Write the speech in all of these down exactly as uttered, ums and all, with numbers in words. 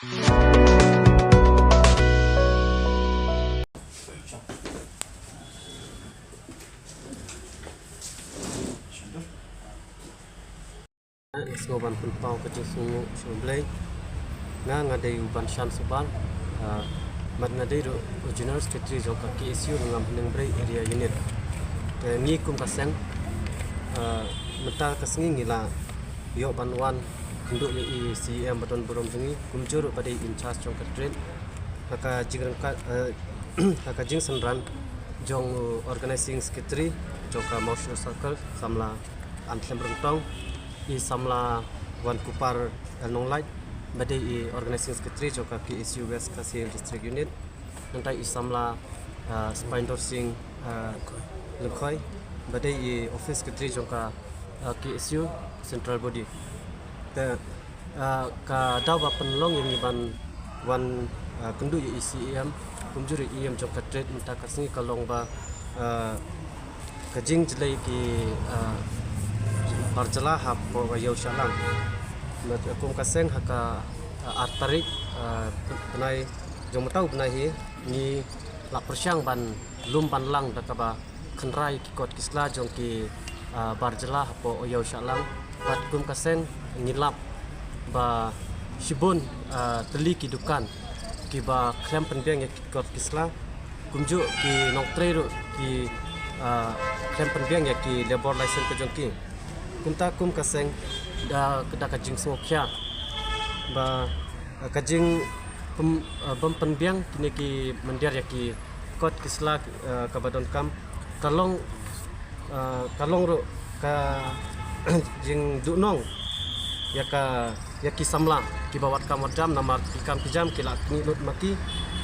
Nga sngew ban pynpaw ka jingsngewnguh sha U Blei. Nga, nga dei u Banshan Subal. Ah, bad nga dei ruh u General Secretary jong ka K S U Nongam Hynñiewbriew Area Unit. Te ngi kum ka seng, ah, mynta ka sngi ngi la ïoh ban wan kynduh ïa i C E M ba don burom jong ngi, kumjuh ruh ba dei in charge jong ka trade. Ha ka jingryngkat, eh, ha ka jingsynran jong u Organizing Secretary jong ka Mawshynrut Circle, samla Anthem Ryntong, i samla Wankupar L Nonglait, ba dei i Organizing Secretary jong ka K S U West Khasi Hills District Unit, nangta i samla, ah, Spindor Singh, ah, Lyngkhoi, ba dei i Office Secretary jong ka, ah, K S U Central Body. Te, ah, ka daw ba pynlong ïa ngi ban wan, ah, kynduh ïa i C E M, kumjuh ïa i E M jong ka trade mynta ka sngi ka long ba, ah, ka jingjlei ki, ah, bar jylla hapoh ka ïew Shahlang. Bad kum ka seng ha ka, ah, ar tarik, ah, bnai, jong mynta u bnai hi, ngi la pyrshang ban lum ban lang da kaba khynra ïa ki kot ki sla jong ki, ah, bar jylla hapoh ïew Shahlang. Bad kum ka seng ngi lap ba shibun, ah, tylli ki dukan kiba khlem pynbiang ïa ki kot ki sla. Kumjuh ki nongtrei ruh ki, ah, khlem pynbiang ïa ki labour license ka jong ki. Kumta kum ka seng da, da ka jingsngewkhia ba, ah, ka jing pyn-, ah, bym pynbiang kine ki mynder ïa ki kot ki sla, ah, kaba donkam ka long, ah, ka long ruh ka jingduhnong ïa ka, ïa ki samla kiba wad kam wad jam, namar ki kam ki jam ki la knieh lut ma ki,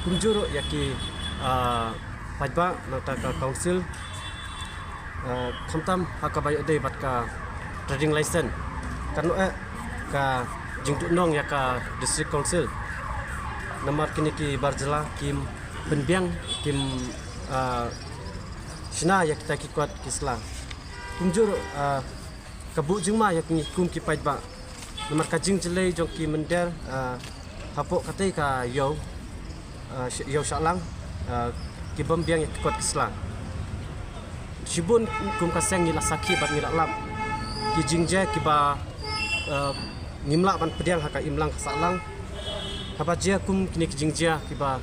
kumjuh ruh ïa ki, ah, paidbah nangta ka council, ah, khamtam ha kaba ïadei bad ka trading license. Kan, eh, ka jingduhnong ïa ka district council, namar kine ki bar jylla kim pynbiang, kim, ah, shna ïa kita ki kot ki sla. Kumjuh ruh, ah, ka buh jingma ïa ngi kum ki paidbah. Namar ka jingjlei jong ki mynder, ah, hapoh katei ka ïew, ah, sh-, ïew Shahlang, ah, ki bym biang ïa ki kot ki sla. Shibun kum ka seng ngi la sakhi bad ngi la lap ki jingjia kiba, ah, ngim lah ban pdiang ha ka imlang ka sahlang. Haba jia kum kine ki jingjia kiba,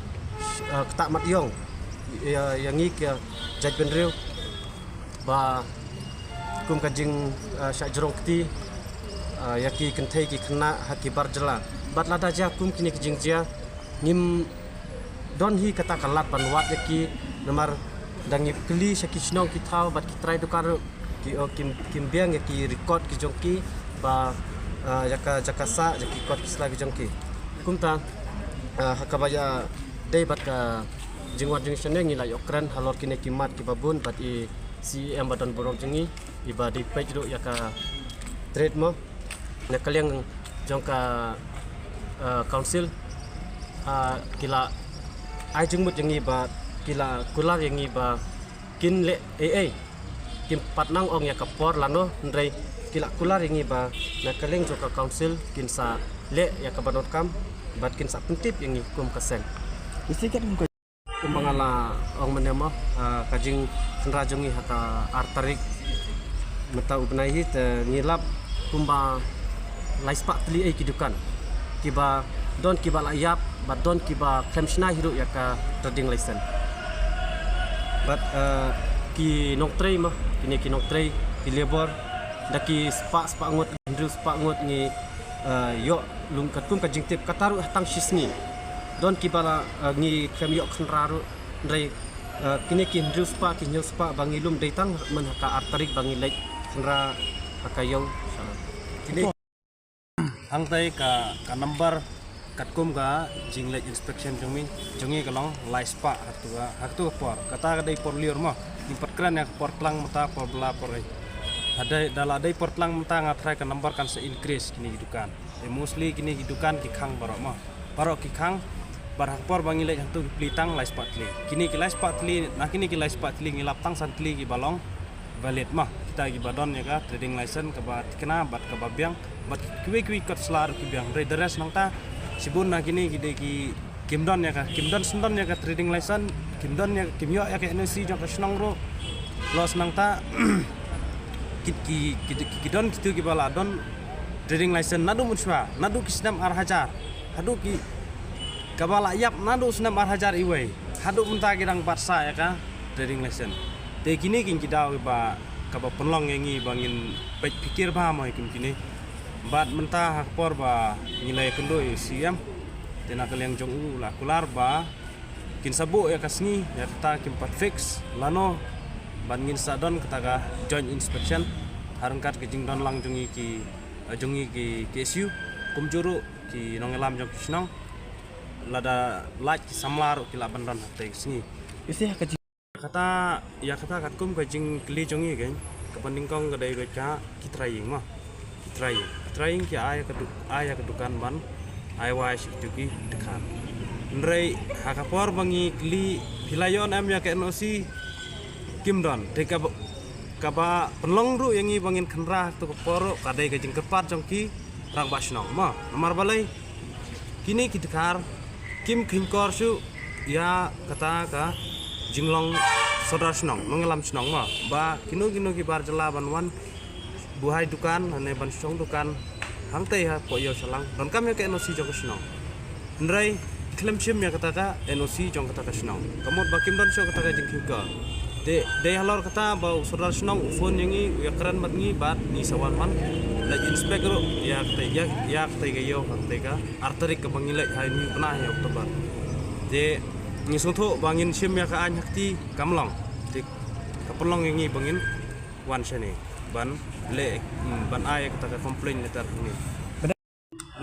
ah, ktah mat ïong ïa, ïa ngi ki jaitbynriew ba kum ka jing, ah, shah jrong kti, ah, ïa ki kynthei ki khynnah ha ki bar jylla. Bad lada jia kum kine ki jingjia ngim don hi kata ka lad ban wad ïa ki, namar da ngi kylli sha ki shnong ki thaw bad ki trai dukan ruh ki, oh, kim, kim biang ïa ki record ki jong ki ba, ah, ïa ka jaka sah, ïa ki kot ki sla ki jong ki. Kumta, ah, ha kaba ïadei bad ka jingwan jingshane ngi la ïoh kren halor kine ki mat kiba bun bad i C E M ba don burom jong ngi, iba dei peit ruh ïa ka trade mo. Na ka liang jong ka, eh, council, ah, ki la ai jingmut ïa ngi ba, ki la kular ïa ngi ba kin leh ei ei. Kim pat nang ong ïa ka por lano, hynrei ki la kular ïa ngi ba na ka liang jong ka council kin sa leh ïa kaba donkam bad kin sa pyntip ïa ngi kum ka seng. Kumba nga la ong mynne mo, ah, ka jingkhynra jong ngi ha ka ar tarik mynta u bnai hi, te ngi lap kumba lai spah tylli ei ki dukan kiba don kiba la ïap bad don kiba khlem shna hi ruh ïa ka trading license. Bad, ah, ki nongtrei mo, kine ki nongtrei, ki labour, da ki spah, spah ngut, hynriew spah ngut ngi, eh, ïoh lum katkum ka jingtip, kata ruh tang shi sngi. Don kiba la, eh, ngi khlem ïoh khynra ruh, hynrei, eh, kine ki hynriew spah, ki hynñiew spah ba ngi lum dei tang man ha ka ar tarik ba ngi leit khynra ha ka ïew. Kine hangtai ka, ka number katkum ka jingleit inspection jong mi, jong ngi ka long lai spah ha katu ka, ha katu ka por. Kata ka dei por lyiur mo. Ngim pat kren ïa ka por tlang mynta, por bylla, por ei. Hadei, da la dei por tlang mynta nga tharai ka number kan sa increase kine ki dukan. Te mostly kine ki dukan ki khang baroh mo. Baroh ki khang, bad ha ka por ba ngi leit hangtu ki plie tang lai spah tylli. Kine ki lai spah tylli, na kine ki lai spah tylli ngi lap tang san tylli kiba long valid mo. Kita kiba don ïa ka trading license kaba thikna bad kaba biang, bad kiwei kiwei kot sla ruh ki biang. Hynrei the rest nangta Shibun na kine ki dei ki kim don ïa ka, kim don sngewdon ïa ka trading license, kim don ïa, kim ïoh ïa ka N O C jong ka shnong ruh. Plus nangta ki, ki, ki, ki, ki don kitu kiba la don trading license naduh mynshuwa, naduh ki snem ar hajar, haduh ki, kaba la ïap naduh snem ar hajar iwei, haduh mynta ki dang bat sah ïa ka trading license. Te kine ki ki daw kiba, kaba pynlong ïa ngi ba ngin peit pyrkhat bha mo ïa kum kine. Bad mynta ha ka por ba ngi la ïakynduh ïa u C M, te na ka liang jong u la kular ba kin sa buh ïa ka sngi, ïa kata kim pat fix lano, ban ngin sa don kata ka joint inspection ha ryngkat ka jingdon lang jong ngi ki, eh, jong ngi ki K S U, kumjuh ruh ki nongïalam jong ki shnong, lada lait ki samla ruh ki lah ban don ha kata ka sngi. Isi ha ka jing- Kata, ïa kata katkum ka jingkylli jong ngi kein, kaba nyngkong ka dei beit ka ki trying mo. Ki trying. Ki trying ki ai ka du-, ai ka dukan ban ai wai sha kitu ki dkhar. Hynrei ha ka por ba ngi kylli phi la ïoh em ïa ka N O C, kim don. Te kaba, kaba pynlong ruh ïa ngi ba ngin khynra ha kato ka por ruh ka dei ka jingkyrpad jong ki rangbah shnong mo. Namar balei? Kine ki dkhar kim kheiñkor shuh ïa kata ka jinglong sordar shnong, nongïalam shnong mo. Ba kino kino ki bar jylla ban wan buhai dukan, ne ban shong dukan hangtei hapoh ïew shalang, donkam ïa ka N O C jong ka shnong. Hynrei khlem shim ïa kata ka N O C jong kata ka shnong. Ka mut ba kim don shuh kata ka jingkheiñkor. Te dei halor kata ba u sordar shnong u phone ïa ngi, u ïakren bad ngi bad ngi sa wan ban leit inspect ruh ïa kata, ïa, ïa kata ka ïew, kata ka ar tarik kaba ngi leit ha une u bnai October. Te ngi sngewthuh ba ngin shim ïa ka aiñ ha kti, kam long. Te ka pynlong ïa ngi ba ngin wan shane ban leh, hmm, ban ai ïa kata ka complaint letter hangne.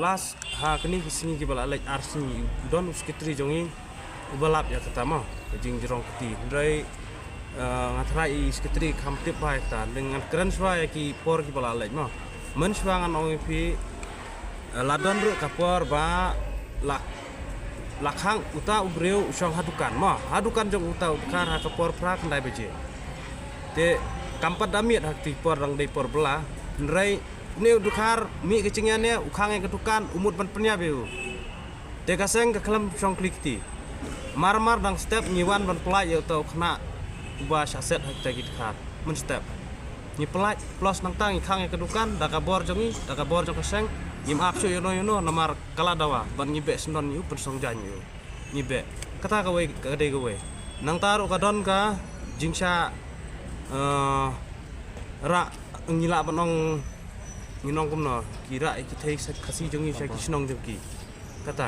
Last ha kine ki sngi kiba la leit ar sngi, u don u secretary jong ngi uba lap ïa kata mo, ka jingjrong kti. Hynrei, eh, nga tharai i secretary kham tip bha ïa kata, hynrei ngan kren shuwa ïa ki por kiba la leit mo. Mynshuwa ngan ong ïa phi, eh, la don ruh ka por ba la, la khang uta u briew u shong ha dukan mo, ha dukan jong uta u dkhar ha ka por phra khyndai baje. Te kam pat da miet ha kti por, dang dei por bylla. Hynrei une u dkhar mih ka jingïa ne u khang ïa ka dukan, u mut ban pynïap ïa u. Te ka seng ka khlem shong khlieh kti. Mar mar dang step ngi wan ban pyllait ïa uta u khynnah uba shah set ha kita ki dkhar. Mynstep ngi pyllait, plus nangta ngi khang ïa ka dukan da ka bor jong ngi, da ka bor jong ka seng. Ngim ap shuh ïano ïano namar ka la dawa ban ngi beh sngewdon ïa u, pynsong jaiñ ïa u. Ngi beh. Kata kawei, ka dei kawei. Nangta ruh ka don ka jingshah, eh, rah, ngi lah ban ong, ngin ong kumno, ki rah ïa ki thei Khasi jong ngi sha ki shnong jong ki. Kata,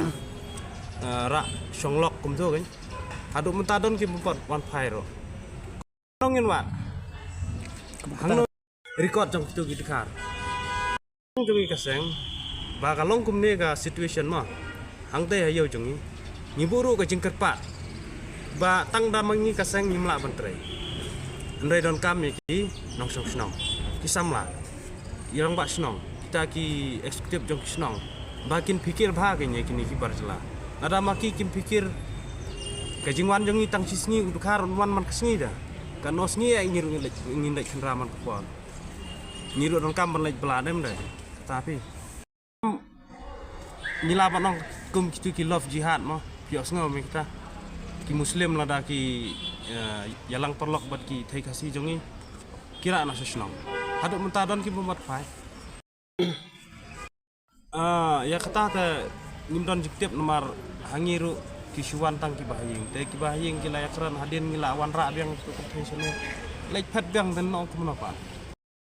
eh, rah shong lok kumto kein. Haduh mynta don ki bym pat wan phai ruh. Nong ngin wad. Hangno record jong kitu ki dkhar jong ngi ka seng ba ka long kumne ka situation mo. Hangtei ha ïew jong ngi, ngi buh ruh ka jingkyrpad ba tang da ma ngi ka seng ngim lah ban trei. Hynrei donkam ïa ki nongshong shnong, ki samla, ki rangbah shnong, kita ki executive jong ki shnong, ba kin pyrkhat bha kein ïa kine ki bar jylla. Lada ma ki kim pyrkhat, ka jingwan jong ngi tang shi sngi, u dkhar un wan man ka sngi da. Katno sngi ïa ngi ruh ngin leit, ngin leit khynra man ka por. Ngi ruh donkam ban leit bylla dem de. Kata phi. Ngi lah ban ong kum kitu ki love jihad mo. Phi ïohsngew me kita. Ki Muslim lada ki, eh, ïalang paralok bad ki thei Khasi jong ngi, ki rah na sha shnong. Haduh mynta don ki bym pat phai. Ah, ïa kata te ngim don jingtip namar ha ngi ruh ki shu wan tang kiba ha ïing. Te kiba ha ïing ki la ïakren hadien ngi la wanrah biang tu ka thei shane. Leit phet biang te nong kumno pat.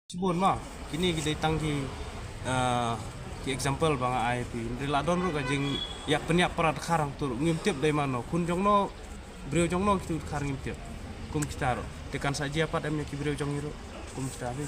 Shibun ma, kine ki dei tang ki, ah, ki example ba nga ai phi. Hynrei la don ruh ka jingïap pynïap para dkhar hangto ruh. Ngim tip dei mano, khun jong no, briew jong no kitu dkhar ngim tip. Kum kita ruh. Te kan sa jia pat em ïa ki briew jong ngi ruh. Kum kita phi.